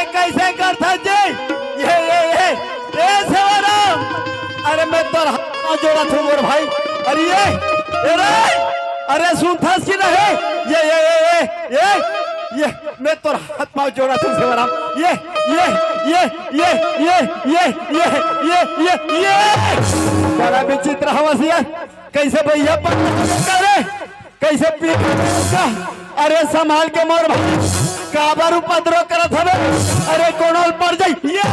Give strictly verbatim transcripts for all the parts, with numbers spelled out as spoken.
कैसे करथस जी? ये, ये, ये, ए सेवाराम, अरे मैं तोर हाथ पाँव जोड़त हूँ मोर भाई। अरे ये, ए रे, अरे सुनथस कि नहीं? ये, ये, ये, ये, ये, ये, मैं तोर हाथ पाँव जोड़त हूँ सेवाराम। ये, ये, ये, ये, ये, ये, ये, ये, ये, ये, ये, ये। बड़ा विचित्र हवस यार। कैसे भैया पकड़ करे? कैसे पी-, अरे संभाल के मोर भाई, काबर उपद्रव करत हवे? अरे कोनो ल पड़ जाई। ये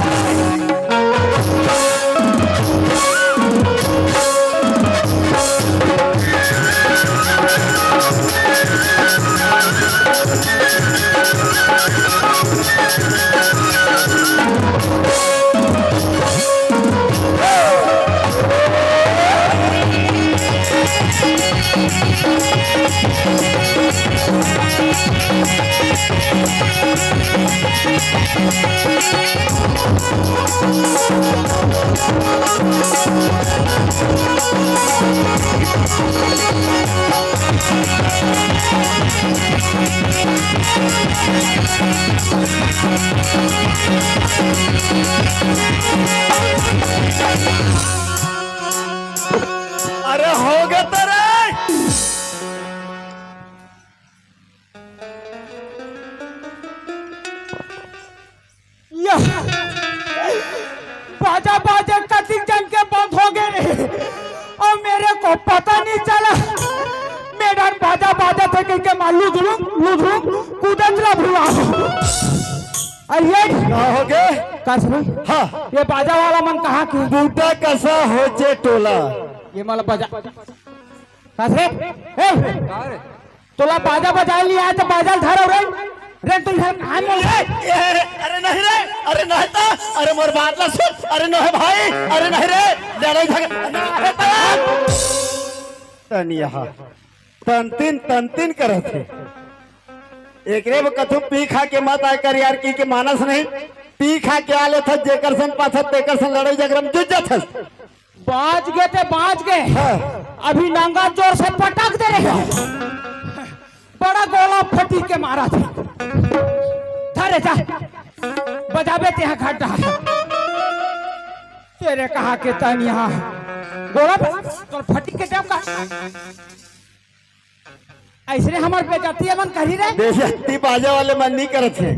अरे हो गे तेरे। या, बाजा बाजे कतिक जन के बंद हो गे रे, अउ मेरे को पता नहीं चला। मैं डर बाजा बाजा थे कहिके मैं लुधरू लुधरू कूदत ला भुला। अरे ये का हो गे? कस रे? हाँ। ये बाजा वाला मन कहाँ के? बूटा कसा होचे टोला। ये मला बाजा कस रे? ए, तोला बाजा बजाए नहीं आए तो बाजा धरो रे। रे तू इधर कहाँ में ए, ए, अरे, अरे नहीं रे, अरे नहीं तो, अरे मोर बात ला सुन, अरे नहीं भाई, अरे नहीं रे, लड़ाई झगड़ा नहीं तो। तन यहाँ तनतिन तनतिन करत हे। एकरे बर कथू पी खा के मत आए कर यार, कहिके मानस नहीं। पी खा के आ लेथस, जेकर संग पाथस तेकर संग लड़ाई झगड़ा में जुझ जाथस। बाज गे ते बाज गे। हाँ। अभी नंगा जोर से पटक दे रहे हैं। बड़ा गोला फटी के मारा थे। धरे जा, बजाबे ते यहाँ घाटा। तेरे कहा के तन यहाँ गोला फ-, तोर फटी के जब का अइसने हमर बेइज्जती मन करही रे। बेइज्जती बाजा वाले मन नहीं करत हे,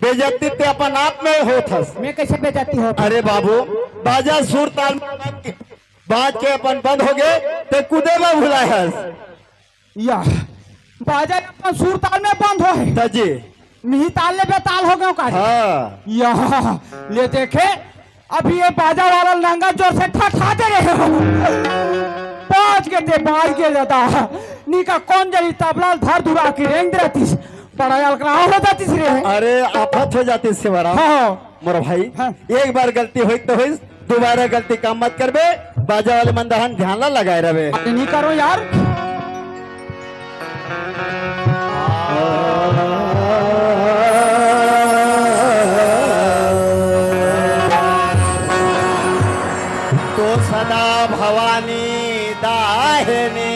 बेइज्जती ते अपन आप में होत हस। मैं कैसे बेइज्जती होत? अरे बाबू, बाजा सुर ताल में बाज के, बाज के अपन बंद हो गे, ते कूदे में भुलाए हस। या, बाजा अपन सुर ताल में बंद हो हे। त जी। मिही ताल ले बेताल हो गयो का? हाँ। या, ले देखे, अभी ये बाजा वाला नंगा जोर से ठठा दे रहे हो। बाज गे ते, बाज गे दादा। नी का कोन जनी तबला ल धर धुरा के रेंग दे रहतीस। बड़ा अलकराहा हो जातीस रे। अरे, आफत हो जातीस सेवाराम। हाँ। मोर भाई, हाँ। एक बार गलती होई तो होई, दोबारा गलती काम मत करबे। बाजा वाले मन दहन ध्यान ला लगाए रहबे। अरे, नी करो यार। तो सदा भवानी दाहिनी,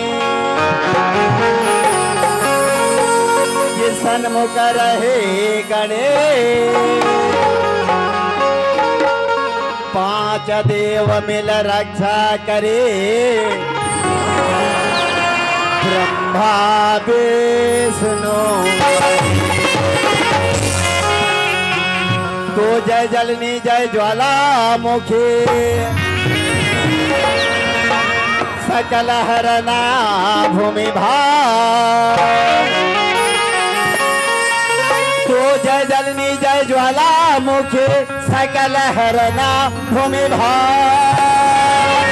ये सन्मुख रहे गणेश। पांच देव मिल रक्षा करे, ब्रह्मा विष्णु। तो जय जलनी जय ज्वालामुखी, सकल हरना भूमि भार। तो जय जलनी जय ज्वालामुखी, सकल हरना भूमि भार।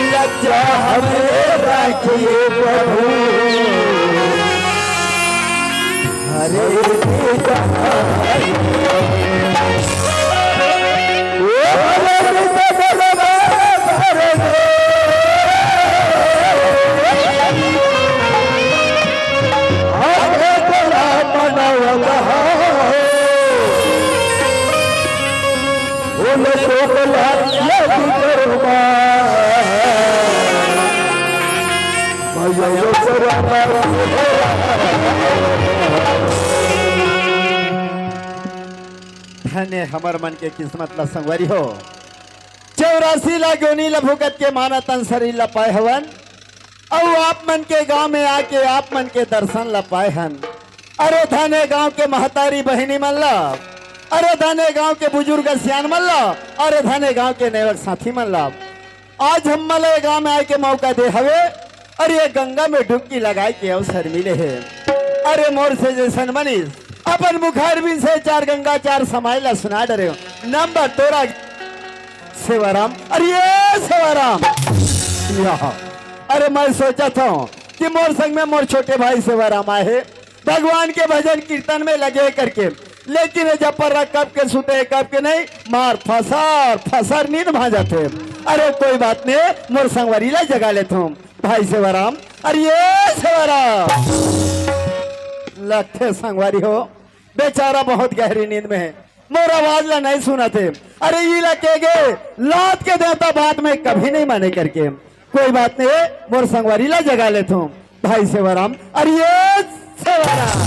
लज्जा हमें रखिए प्रभु। हरे धन्य हमर मन के किस्मत ला संगवारी हो, चौरासी ला जोनी ला भुगत के माना तन शरीर ला पाए हवन, अउ आप मन के गांव में आके आप मन के दर्शन ला पाए हन। अरे धन्य गांव के महतारी बहिनी मन ला, अरे धन्य गांव के बुजुर्ग सियान मन ला, अरे धन्य गांव के नेवक साथी मन ला। आज हम मन ला ये गांव में आए के मौका दे हवे, अरे ये गंगा में डुबकी लगाए के अवसर मिले हे। अरे मोर से जैसन मनीष अपन मुखार बिन से चार गंगा चार समाय ला सुना डरे हो। नंबर तोरा सेवाराम, अरे ये सेवाराम, यहाँ। अरे मैं सोचत हूँ कि मोर संग में मोर छोटे भाई सेवाराम आए हे, भगवान के भजन कीर्तन में लगे करके, लेकिन ये जब पर कब के सुते, कब के नहीं, मार फसर फसर नींद भांजत हे। अरे कोई बात नहीं, मोर संगवारी ला जगा लेत हूँ। भाई सेवाराम, अरे ये सेवाराम, लगथे संगवारी हो, बेचारा बहुत गहरी नींद में हे, मोर आवाज ला नहीं सुनत हे। अरे ई ला के गे, लात के देवता बात में कभी नहीं माने करके। कोई बात नहीं, मोर संगवारी ला जगा लेत हूँ। भाई सेवाराम, अरे ये सेवाराम।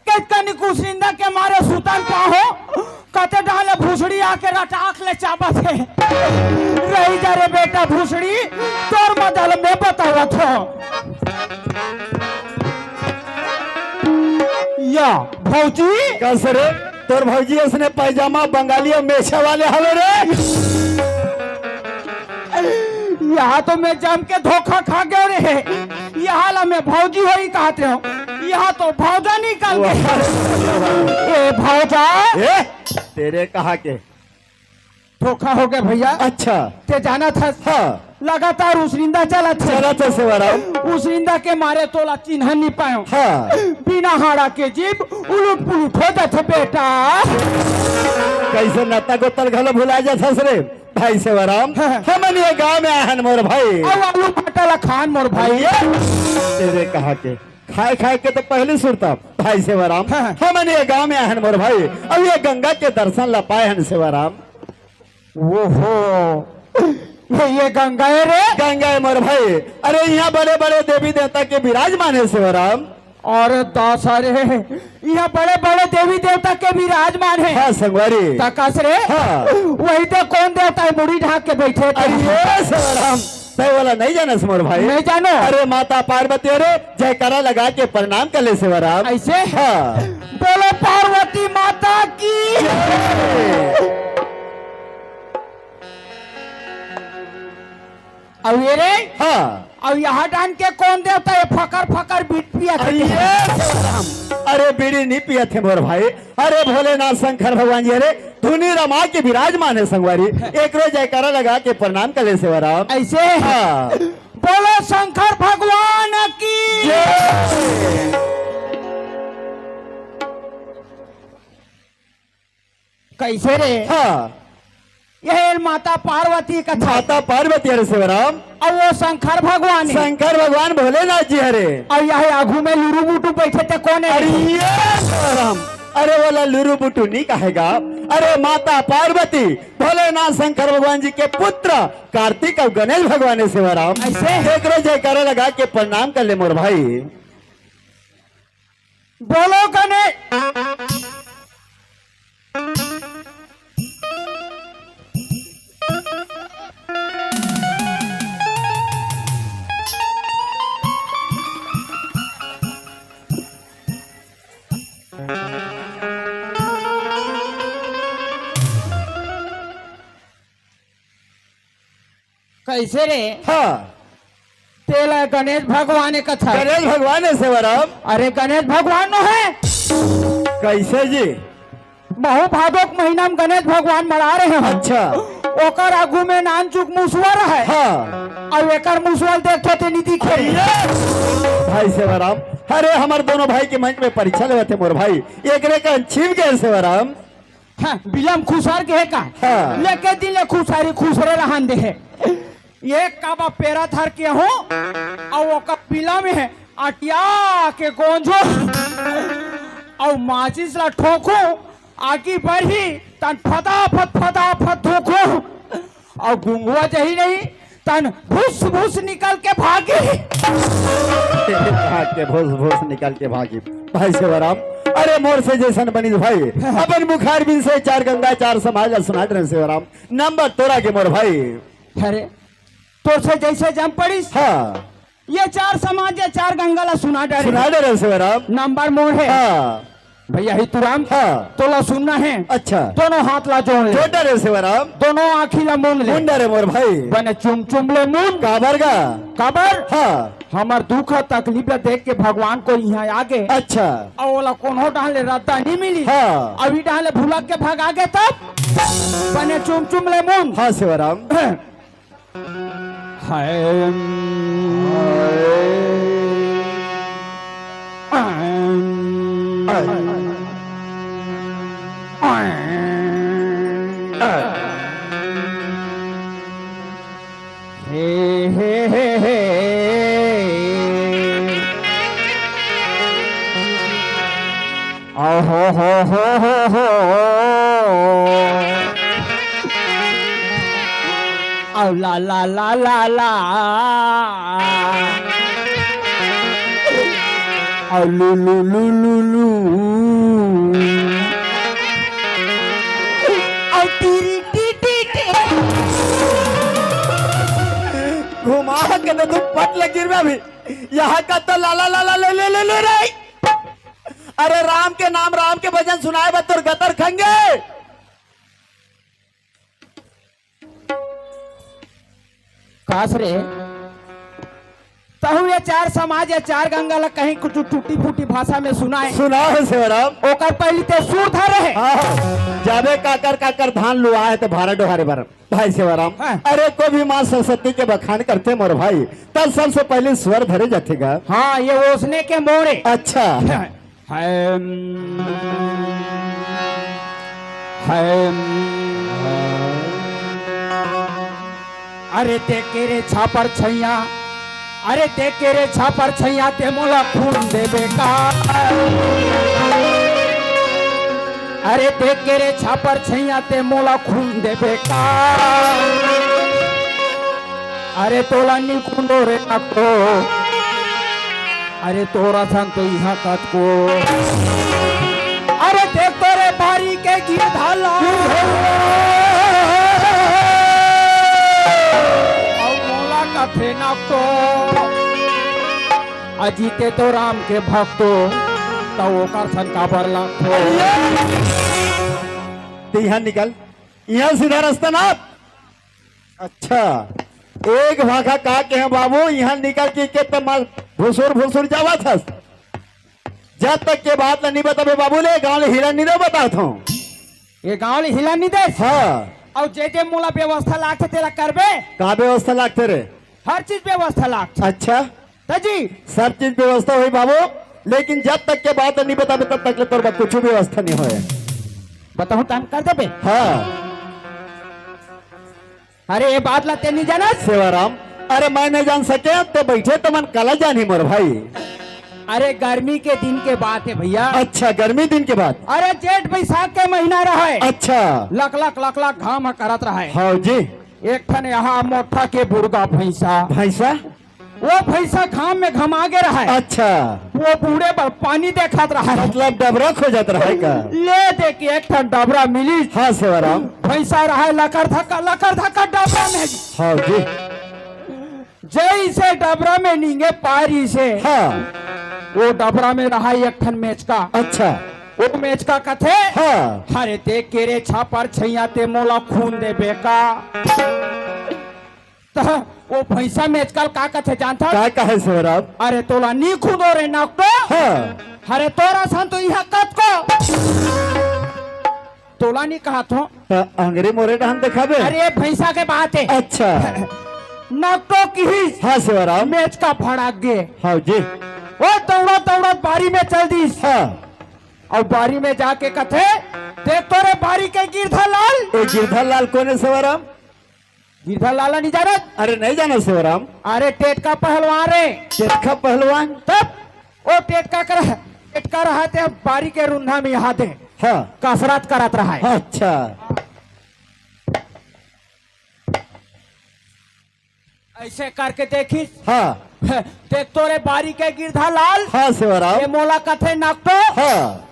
के तनिक उसनिंदा के मारे सुतन पाहो, कते डाले भूसड़ी आके रटाक ले चाबत हे। रही जा रे बेटा भूसड़ी, तोर मजा ल मैं बतावत हो। या भौजी। कस रे, तोर भौजी उसने पैजामा बंगाली अउ मेछा वाले हवे रे। यहाँ तो मैं जम के धोखा खा गयो रे। यहाँ ला मैं भौजी होई कहत रहे हो, यहाँ तो भौजा निकल गए। ए भौजा। ए, तेरे कहा के? धोखा हो गया भैया। अच्छा। ते जाना था। हाँ। लगातार उसनिंदा चलत हे। चलत हे सेवाराम। उसनिंदा के मारे तोला चिन्हन नहीं पायो। हाँ। बिना हाड़ा के जीभ उलुट पुलुट हो जाथे बेटा। कैसे नता गोतल घलो भुला जाथस रे भाई सेवाराम। हाँ। हमन ये गांव में आहन मोर भाई। अउ आलू भाटा ला खान मोर भाई। ये तेरे कहा के खाए खाए के तो पहले सुरता भाई सेवाराम। हाँ। हमन ये गांव में आहन मोर भाई, अउ ये गंगा के दर्शन ला पाए हन सेवाराम। ओहो, ये, ये गंगा है रे? गंगा है मोर भाई। अरे यहाँ बड़े बड़े देवी देवता के विराजमान है सेवाराम। अरे दास रे, यहाँ बड़े बड़े देवी देवता के विराजमान है। हाँ संगवारी। तकास रे? हाँ। वही तो कौन देवता है मुड़ी ढाक के बैठे थे? अरे ये सेवाराम, तय वाला नहीं जाना मोर भाई। नहीं जानो? अरे माता पार्वती रे, जयकारा लगा के प्रणाम कर ले सेवाराम। ऐसे? हाँ। बोलो पार्वती माता की। जय। अउ ये रे? हाँ। अउ यहाँ डान के कौन देवता ये फकर फकर बीट पिया अरे थे? ये सेवाराम, अरे बीड़ी नहीं पिया थे मोर भाई। अरे भोलेनाथ शंकर भगवान जी, अरे धुनी रमा के विराजमान है संगवारी। एक रोज जयकारा लगा के प्रणाम कर ले सेवाराम। ऐसे? हाँ। बोलो शंकर भगवान की। जय। कैसे रे? हाँ। ये माता पार्वती का था। माता पार्वती हरे सेवाराम। अउ वो शंकर भगवान है। शंकर भगवान भोलेनाथ जी हरे। अउ यह आगू में लुरु बुटु बैठे थे कौन है? अरे ये सेवाराम, अरे वाला लुरु बुटु नहीं कहेगा। अरे माता पार्वती, भोलेनाथ शंकर भगवान जी के पुत्र कार्तिक अउ गणेश भगवान है सेवाराम। ऐसे? एक रोज जयकारा लगा के प्रणाम कर ले मोर भाई। बोलो गणेश। कैसे रे? हाँ। तेला गणेश भगवान कथा। गणेश भगवान है सेवाराम। अरे गणेश भगवान नो है। कैसे जी? महू भादो के महीना में गणेश भगवान मरा रहे हैं। अच्छा। ओकर आगू में नानचुक मुसवा रहे। हाँ। अउ एकर मुसवा ल देखथे ते नी दिखे। अरे भाई सेवाराम, अरे हमर दोनों भाई के मंच में परीक्षा लेवत हे मोर भाई, एकरे का छिप गए सेवाराम। हाँ, बिलम खुसर के हे का? हाँ। लेके दिन ले खुसरी खुसरे रहन दे हे। ये काबा पेरा धर के हो, अउ ओकर बिलम हे, अटिया के गोंजो, अउ माचिस ला ठोको, आगी बढ़ी, तन फटाफट, फटाफट ठोको, अउ गुंगवा जही नहीं, तन भुस भुस निकल के भागी। भाग के भुस भुस निकल के भागी। भाई सेवाराम, अरे मोर से जैसन बनिस भाई, अपन मुखार बिन से चार गंगा चार समाज ला सुना डरे सेवाराम। नंबर तोर आगे मोर भाई। अरे तोर से जैसे जम पड़िस। हाँ। ये चार समाज, ये चार गंगा ला सुना डरे। सुना डरे सेवाराम। नंबर मोर हे। हाँ। भैया ही तू राम। हाँ। तोला सुनना हे। अच्छा। दोनों हाथ ला जोड़ ले। जोड़ डरे सेवाराम। दोनों आँखी ला मूंद ले। मूंद डरे मोर भाई। बने चुम चुम ले मूंद। काबर गा? काबर? हाँ। हमर दुख तकलीफ ला देख के भगवान कोई इहाँ आगे। अच्छा। अउ ओला कोनो डाहन ले रद्दा नहीं मिली। हाँ। अभी डाहन ले भुला के भगागे तब। बने चुम चुम ले मूंद। हाँ सेवाराम। हाय। हे, हे, हे, हे। ओहो हो हो हो हो। ओ ला ला ला ला ला। ओ लू लू लू लू लू। ओ टीरी टी टी टी। घुमा के तो तू पट लग गिरबे अभी। यहाँ का तो ला ला ला ला ले ले ले ले रे। अरे राम के नाम, राम के भजन सुनाए बर तोर गतर खंगे। कास रे, तहु ये चार समाज, ये चार गंगा ला कहीं कुछ टूटी फूटी भाषा में सुनाए। सुनाओ सेवाराम। ओकर पहली ते सुर धरे हे। हाँ, जाबे काकर काकर धान लुआ हे ते भारा डोहारे बर। भाई सेवाराम, हाँ। अरे को भी माँ सरस्वती के बखान करते मोर भाई, तब सबसे पहले स्वर धरे जाथे गा। हाँ, ये ओसने के मोरे। अच्छा। हाँ। अरे देख के रे छापर छैया, अरे देख के रे छापर छैया, ते मोला खून देबे का? अरे देख के रे छापर छैया, ते मोला खून देबे का? अरे तोला नी खून दो रे नकटो। अरे तोर असन तो इहाँ कतको। अरे देख तो रे बारी के गिरधा ला। अउ मोला कथे नकटो। अजी ते तो राम के भक्तो, त ओकर सन काबर लागथो? ते इहाँ निकल, इहाँ सीधा रस्ता ना। अच्छा, एक भाखा का केहेंव बाबू, इहाँ निकल के, के त मल भुसुर भुसुर जावत हस। जब तक के बात ला नी बताबे बाबू ले, गाँव ले हिलन नी दे बतावत हँव। ये गाँव ले हिलन नी दे? हाँ। अउ जे जे मोला व्यवस्था लागथे तेला करबे? का व्यवस्था लागथे रे? हर चीज व्यवस्था लागथे। अच्छा। त जी। सब चीज व्यवस्था होही बाबू, लेकिन जब तक के बात नी बताबे तब तक ले तोर बर कुछु व्यवस्था नी होय। बताहूँ तहन कर देबे? हाँ। अरे ये बात ला ते नी जानस? सेवाराम, अरे मैं नी जान सकेंव, ते बइठे ते मन काला जानही मोर भाई। अरे गर्मी के दिन के बात हे भैया। अच्छा, गर्मी दिन के बात। अरे जेठ बैसाख के महीना रहय। अच्छा। लक लक लक लक घाम ह करत रहय। हाँ जी। एक ठन यहाँ मोट्ठा के बुरगा भैंसा। भैंसा? वो भैंसा घाम में घमा गे रहय। अच्छा। वो बूड़े बर पानी देखत रहय। मतलब डबरा खोजत रहय का? ले दे के एक ठन डबरा मिलिस। हाँ सेवाराम। भैंसा रहय लकर धकर, लकर धकर डबरा में। हाँ जी। जइसे डबरा में नींगे पारिस हे। हाँ। वो डबरा में रहय एक ठन मेचका। अच्छा। वो मेचका कथे, हाँ। अरे देख के रे छापर छैया ते मोला खून देबे का? त वो भैंसा मेचका ल का कथे जानथस? का कहे सेवाराम? अरे तोला नी खून दो रे नकटो। हाँ। अरे तोर असन तो इहाँ कतको। तोला नी कहत हँव। त अंगरी मोरे डहन देखाबे? अरे ये भैंसा के बात हे। अच्छा। नकटो किहिस। हाँ सेवाराम। मेचका भड़क गे। हाँ जी। वो दउड़त दउड़त बारी में चल दिस। हाँ। अउ बारी में जाके कथे, देख तो रे बारी के गिरधा लाल। ए गिरधा लाल कोन हे सेवाराम? गिरधा लाल नी जानत? अरे नी जानँव सेवाराम। अरे टेटका पहलवान रे। टेटका पहलवान? तब वो टेटका कर, टेटका रहय ते बारी के रुन्धा में यहाँ दे। हाँ। कसरत करत रहय। अच्छा। अइसे करके देखिस। हाँ। देख तो रे बारी के गिरधा लाल। हाँ सेवाराम। ये मोला कथे नकटो। हाँ।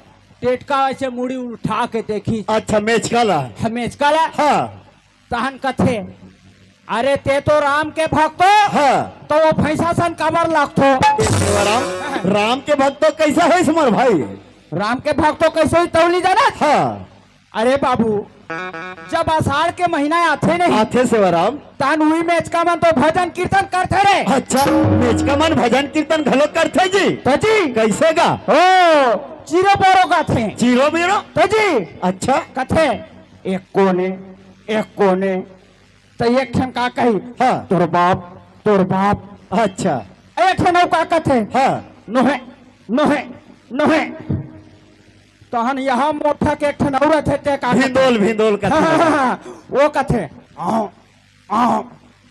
टेटका अइसे मुड़ी उठा के देखिस। अच्छा, मेचका ला। हाँ, मेचका ला। हाँ। तहन कथे, "अरे ते तो राम के भक्त हो, हाँ। तो वो भैंसा सन काबर लागथो?" ए सेवाराम, राम के भक्त तो कइसा होइस मोर भाई? राम के भक्त तो कइसे होइस तहूँ नइ जानत? हाँ। अरे बाबू, जब आषाढ़ के महीना आथे नहीं, आथे सेवाराम। तहन उही मेचका मन तो भजन कीर्तन करथे रे। अच्छा, मेचका मन भजन कीर्तन घलो करथे जी? तो जी। कइसे गा? ओ, चीरो बोरो गाथे। चीरो बोरो? तो जी। अच्छा। कथे, "एक कोने, एक कोने।" त एक ठन का कही? हाँ। "तोर बाप, तोर बाप।" अच्छा। एक ठन अउ का कथे? हाँ। "नोहे, नोहे, नोहे।" तहन यहाँ मोठा के एक ठन अउ रथे, ते का कथे? भिंदोल, भिंदोल कथे। हाँ, हाँ, हाँ, हाँ। वो कथे, "आव, आव,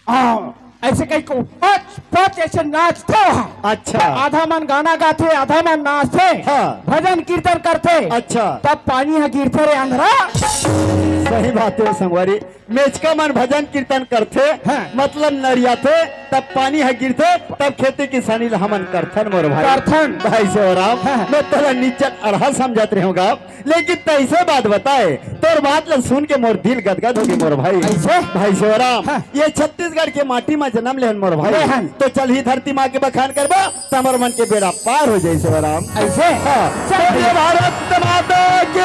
आव।" अइसे कहिके पच, पच अइसे नाचथे वहाँ। अच्छा। आधा मन गाना गाथे, आधा मन नाचथे। हाँ। भजन कीर्तन करथे। अच्छा। तब पानी ह गिरथे रे अंधरा। सही बात हे संगवारी। मेचका मन भजन कीर्तन करथे, हाँ। मतलब नरियाथे, तब पानी ह गिरथे, तब खेती किसानी ल हमन करथन मोर भाई। करथन। भाई सेवाराम, हाँ। मैं तोला निच्चट अरहा समझत रहेंव गा, लेकिन तइसे बात बताए, तोर बात ल सुन के मोर दिल गदगद होगे मोर भाई। कइसे? भाई सेवाराम, हाँ। ये छत्तीसगढ़ के माटी म जनम लेहन मोर भाई। लेहन। तो चल ही धरती माँ के बखान करबा, त हमर मन के बेड़ा पार हो जाई सेवाराम। अइसे? हाँ। चल। बोलिए भारत माता की,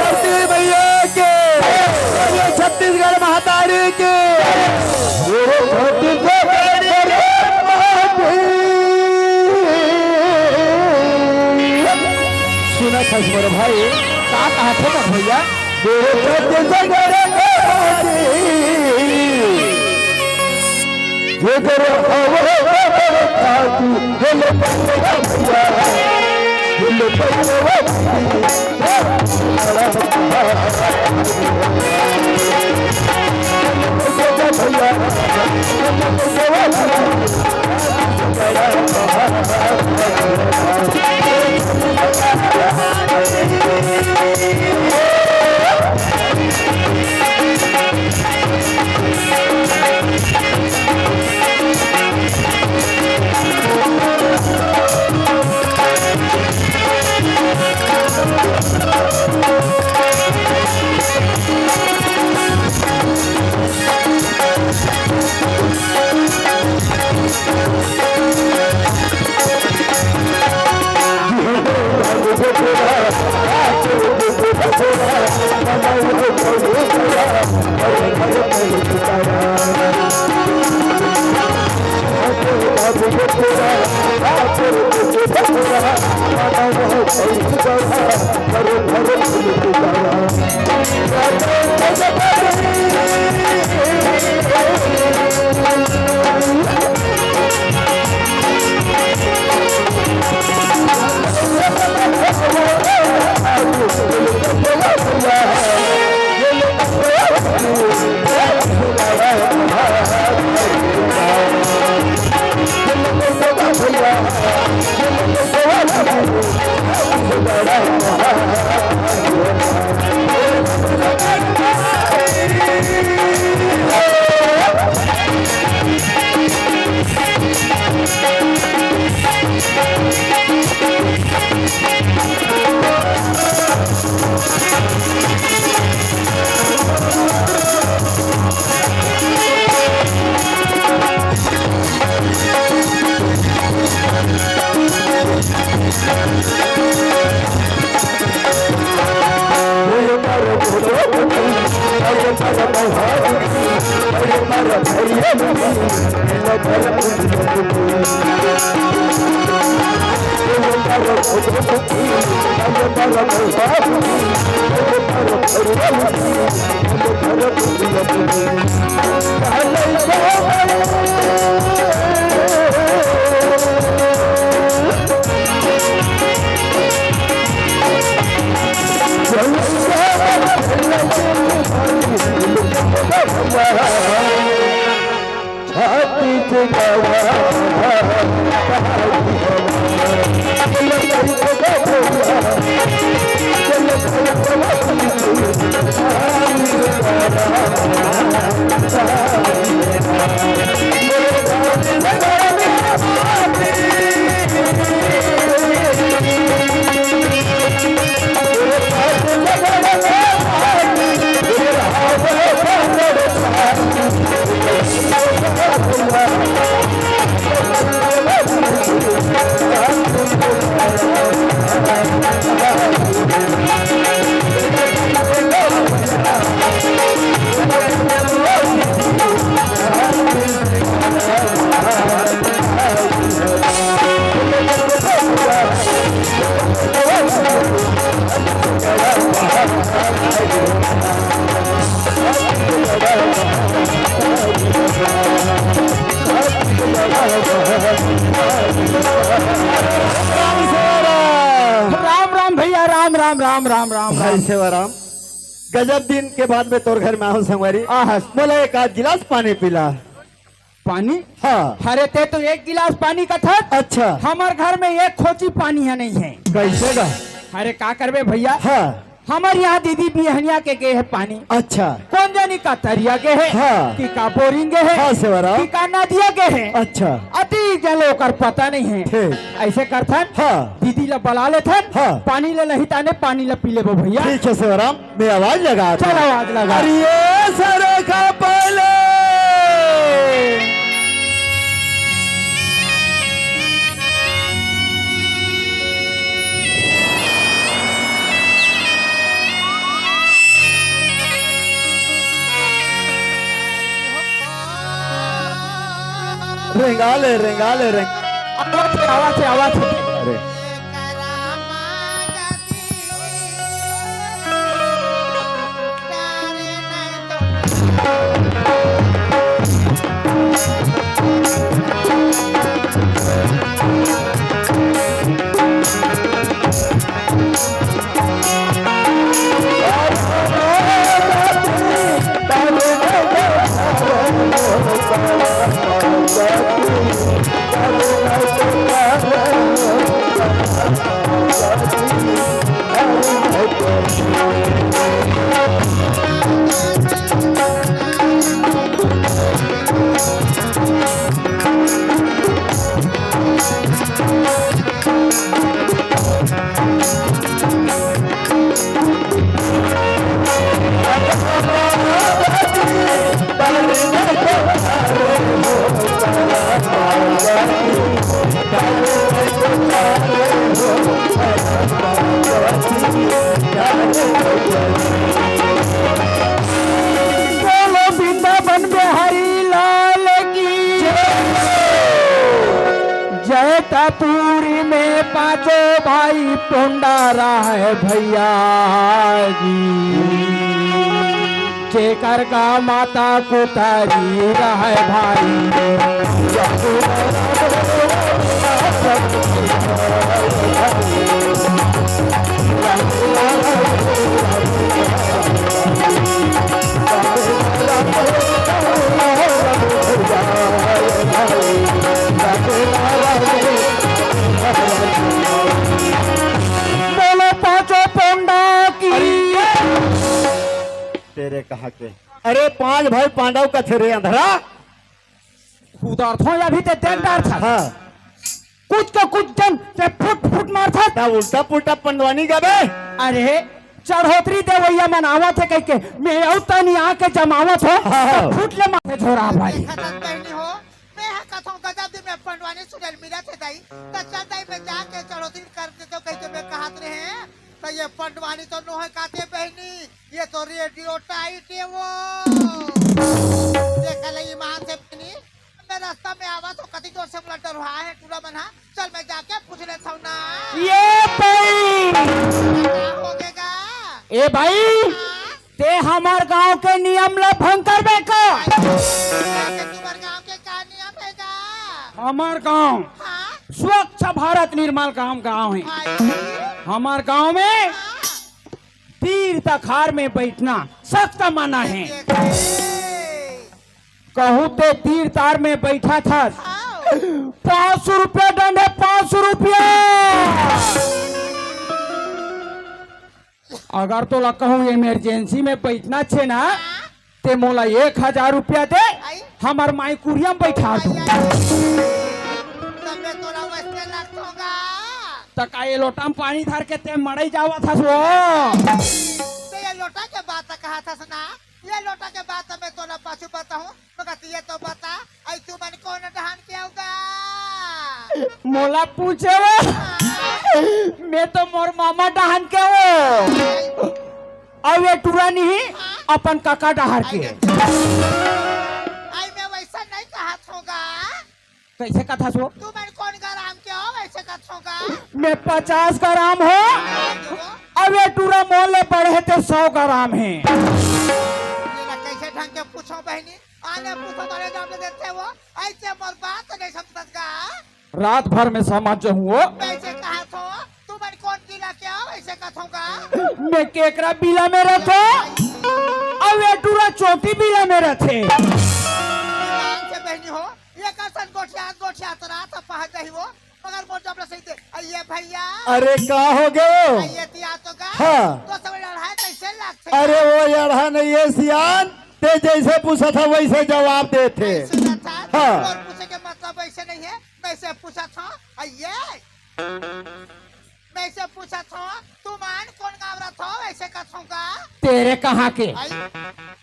धरती मैया की, बोलिए छत्तीसगढ़ महतारी की। सुनत हस मोर भाई, का कहत हे मोर भैया? राम राम भैया, राम राम, राम राम, राम राम। भाई सेवाराम, गजब दिन के बाद में तोर घर में आहूं संगवारी। आहा। मोला एक आध गिलास पानी पिला। पानी? हाँ। अरे ते तो एक गिलास पानी कथस। अच्छा। हमर घर में एक खोची पानी ह नइ हे। कइसे गा? अरे का करबे भैया? हाँ। हमर यहाँ दीदी बिहनिया के गे हे पानी। अच्छा। कोन जनी का तरिया गे हे, हाँ। कि का बोरिंग गे हे, हाँ, सेवाराम। कि का नदिया गे हे। अच्छा। अति जन ओकर पता नइ हे। ठीक। अइसे करथन, हाँ। दीदी ला बला लेथन, हाँ। पानी ला लही ताने पानी ला पी लेबो भैया। ठीक हे सेवाराम, मैं आवाज लगात हँव। चल आवाज लगा। अरे ये सरे का पहले। रेंगा ले, रेंगा ले, रेंग- आवाज हे, आवाज हे, आवाज हे। अरे। बोलो वृंदावन बिहारी लाल की जय। जैतापुरी में पांचों भाई पोंडा रहय भैया जी। जेकर का माता कुतारी रहय भाई। बोलो पांचों पोंडा की। अरे, तेरे कहा के? अरे, पांच भाई पांडव कथे रे अंधरा। उधर थो अभी ते देख डार था। हाँ। कुछ का कुछ जन ते फुट फुट मार था। ता उल्टा पुल्टा पंडवानी गाबे। अरे, चढ़ोतरी देवैया मन आवत हे कहिके, मैं अउ तनी आके जमावत हो, हाँ। तो फुट ले माथे झोरा भाई। देखत हस बहिनी हो, मैं ह कथों गजब दिन में पंडवानी सुने ल मिलत हे दाई, त चल दाई मैं जाके चढ़ोतरी कर देथों कहिके मैं कहत रहें, त ये पंडवानी तो नोहे काते बहिनी, ये तो रेडियो टाइट हे वो। देख ले ईमान से बहिनी, मैं रास्ता में आवत हों, कति जोर से मोला डरवाय हे टूरा मन हा। चल, मैं जाके पूछ लेथों ना। ये भाई। का होगे गा? ए भाई, हाँ? ते हमर गांव के नियम ला भंग करबे का? भाई, तुमर गांव के का नियम हे गा? हमर गांव हाँ? स्वच्छ भारत निर्मल गांव, गांव हे। भाई। हमर गांव में हाँ? तीर तखार में बैठना सख्त मना हे। ये, ये। कहूं ते तीर तार में बैठा था। हाँ। पाँच सौ रुपया दंड हे, पाँच सौ रुपया। अगर तोला कहूं इमरजेंसी में बैठना छे ना, हाँ। ते मोला एक हजार रुपया दे, आई। हमर माई कुरिया में बैठा दो। आई, आई। तबे तोला वैसने लगत होगा। त का ये लोटा में पानी धर के ते मड़ई जावत हस वो? ते ये लोटा के बात कहत हस ना? ये लोटा के बात मैं तोला पाछू बताहूं, मगर ये तो बता, अई तुमन कोन डहान के हव गा? मोला पूछे वो? हाँ। मैं तो मोर मामा डहान के हंव। अउ ये टूरा नहीं, हाँ। अपन काका डहार के। अई, अई मैं वैसा नहीं कहत हों गा। कइसे कथस वो? तुमन कोन ग्राम के हव, अइसे कथस वो गा? मैं पचास ग्राम हों। अउ ये टूरा मोर ले बड़े हे ते सौ ग्राम हे। ये ला कैसे ढंग के पूछो बहिनी? आने पूछो तोरे जवाब दे देथे वो। ऐसे मोर बात नहीं समझत का? रात भर में समझ जाहूं वो। कैसे कहा थो? तुमन कोन बिला के हो? ऐसे कथों का? मैं केकरा बिला में रथों? अउ ये टूरा चोटी बिला में रथे। ध्यान से बहिनी हो, ये कसन गोठियात गोठियात रात पहुंच जाही वो। मगर मोर जब सही दे, अइये भैया। अरे का हो गयो? अइये तिया तो का? हाँ। तो सब लड़ाई कैसे लागथे? अरे वो लड़हा नहीं है सियान, ते जैसे पूछा था वैसे जवाब देथे। सुना था, हाँ। और पूछे के मतलब ऐसे नहीं है, मैं से पूछा था, अइये। मैं से पूछा था, तुमन कोन गाँव रथो, ऐसे कथों का? तेरे कहाँ के? आई।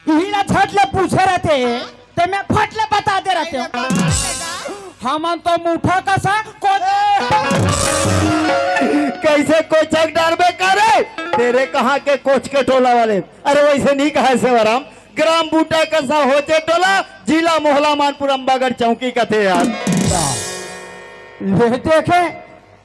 इही ला झट ले पूछे रहते, हाँ। ते मैं फट ले बता दे रहते हो। हमन तो मुठा कसा कोच। कैसे कोचक डारबे करे? तेरे कहाँ के कोच के टोला वाले? अरे वैसे नहीं कहा है सेवाराम, ग्राम बूटा कसा होचे टोला, जिला मोहला मानपुर अम्बागढ़ चौकी कथे यार। ले देखे,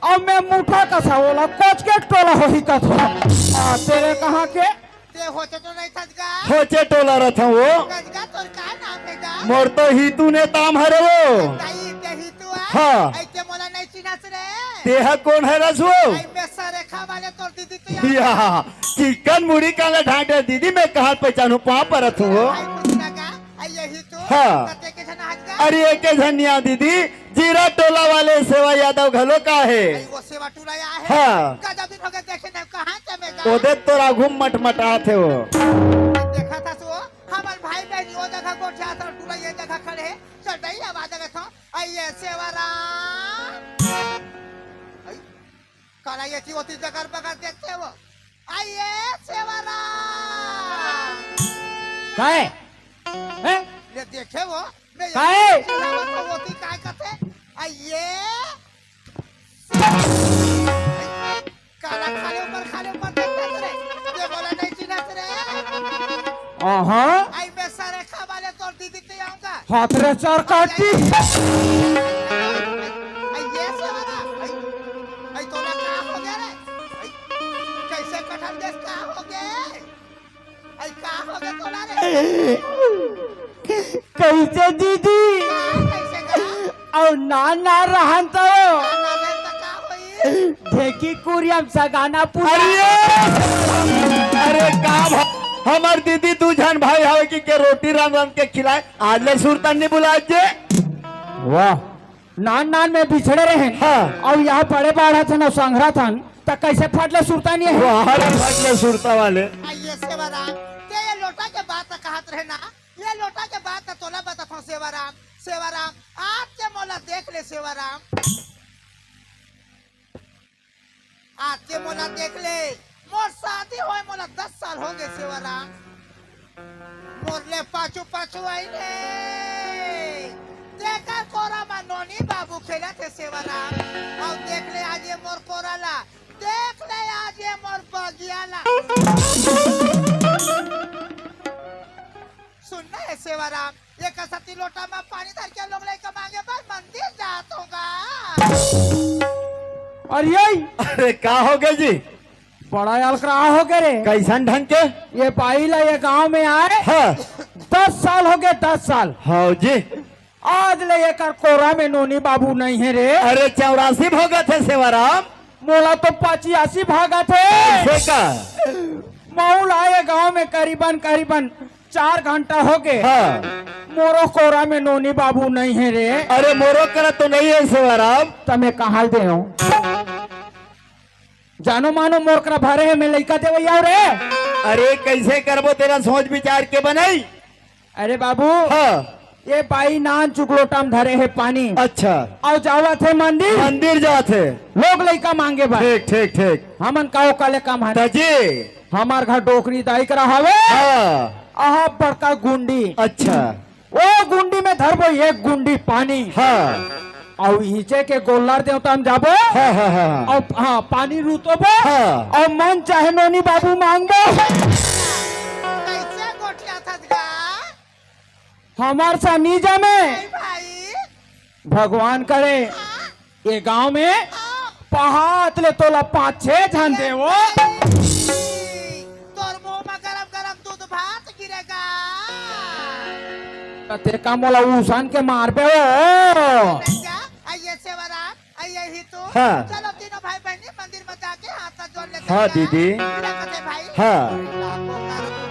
अब मैं मुठा कसा ओला कोच के टोला होही कथो। आ, तेरे कहाँ के? ते होचे तो नहीं थस गा? होचे टोला रथों वो। कस गा तोर का नाम हे गा? मोर तो हितू ने ताम हरे वो। ताई, ते हितू आ? हाँ। ऐसे मोला नहीं चिन्हस रे। ते ह कोन हरस वो? आई मैं सरेखा वाले तोर दीदी तो याद या, चिकन मुड़ी काला ढांढे दीदी, मैं कहाँ पहचानूं, पाँव परत हूँ वो। आई कुछ ना गा? आई ये हितू? हाँ। कते के झन हस गा? अरे एक झनिया दीदी, जीरा टोला वाले सेवा यादव घलो का हे? आई वो सेवा टूरा या हे? हाँ। गजब दिन हो गए देखे नहीं, कहाँ के में गा? ओदे तोर आघू मटमटाथे वो। देखा था सो, हमर भाई बहनी ओ जगह गोठिया था, टूरा ये जगह खड़े हे। चल दई आवाज लगे था। आइए सेवाराम। आई, काला ये थी होती जगर बगर देखते वो। आइए सेवाराम। काय? हैं? ये देखे वो, मैं ये काहे? चिल्लावत होती काय कथे? आइए। काला खाले ऊपर, खाले ऊपर देखता रे। ये बोला नहीं चिन्हत रे। आहा। आई मैं सारे खबाले तोर दीदी ते आऊंगा। हाथ रे चार काटी। आई ये सेवाराम। आई, आई तोला का हो गया रे? आई, कैसे कटहल देश का हो गया? आई, का हो गे तोला रे? कैसे दीदी? का कैसे गा? अउ नान नान रहन तो। नान नान रहन तो का होई? ढेकी कुरियम सगाना पूरा। अरे, अरे का भा-, हमर दीदी दू झन भाई हवे कि के रोटी रांध रांध के खिलाए, आज ले सुरता नहीं बुलाए जे। वाह। नान नान में बिछड़े रहेन। हाँ। अउ यहाँ बड़े बाढ़त हन अउ संघरत हन, त कैसे फट ले सुरता नहीं हे? वाह, अरे फट ले सुरता वाले। आ, ये सेवाराम, ते ये लोटा के बात त कहत रहे ना, ये लोटा के बात त तोला बतात हूँ सेवाराम। सेवाराम, आज ते मोला देख ले सेवाराम। आके मोला देख ले, मोर शादी होए मोला दस साल हो गे सेवाराम। मोर ले पाछू पाछू आइले, तेकर कोरा मा नोनी बाबू खेलत हे सेवाराम। अउ देख ले आज ये मोर कोरा ला, देख ले आज ये मोर बगिया ला। सुन ना हे सेवाराम, ये कसती लोटा मा पानी धर के लोग लइका मांगे बर मंदिर जात होगा। अरे, अरे, का हो गया जी? बड़ा अलकरा हो गया रे। कैसन ढंग के? ये बाई ला ये गांव में आए हाँ। दस साल हो गए, दस साल। हाँ जी। आज ले एकर कोरा में नोनी बाबू नहीं है रे। अरे, चौरासी भोगत हे सेवाराम। मोला तो पचासी भागत हे। कैसे का? मऊ ला ये गांव में करीबन, करीबन चार घंटा हो गए। हाँ। मोरो कोरा में नोनी बाबू नहीं है रे। अरे, मोरो करा तो नहीं है सेवाराम। त मैं कहाँ दे हूँ? जानो मानो मोर करा भरे हे, मैं लइका देवइया रे। अरे, कैसे करबो तेरा सोच विचार के बनई? अरे बाबू, हाँ। ये बाई नान चुकलोटा में धरे हे पानी। अच्छा। अउ जावत हे मंदिर। मंदिर जात हे। लोग लइका मांगे बर। ठीक, ठीक, ठीक। हमन का ओकर ले कम हन। त जी। हमार घर डोकरी दाई करा हवे। हाँ। अहा बड़का गुंडी। अच्छा। ओ गुंडी में धरबो एक गुंडी पानी। हाँ। अउ इचे के गोल्लर देवता में जाबो। हाँ, हाँ, हाँ, हाँ। अउ, हाँ, पानी रुतोबो। हाँ। अउ मन चाहे नोनी बाबू मांगबो। कैसे गोठियाथस गा? हमार सा नी जमे। नहीं भाई। भगवान करे, हाँ। ये गांव में हाँ। पहात ले तोला पाँच छह झन देवो। भाई। ते का मोला उसान के मारबे हो? भैया, आइए सेवादार, आइए ही तू। हाँ। चलो तीनों भाई बहनी मंदिर में जाके हाथ जोड़ लेते हाँ, हैं। दीदी। क्या कहते भाई? हाँ।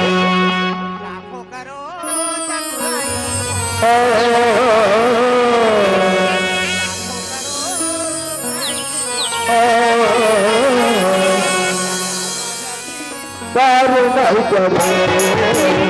लाखों करोड़ों जग नहीं। लाखों करोड़ों जग नहीं। तारू नहीं करो।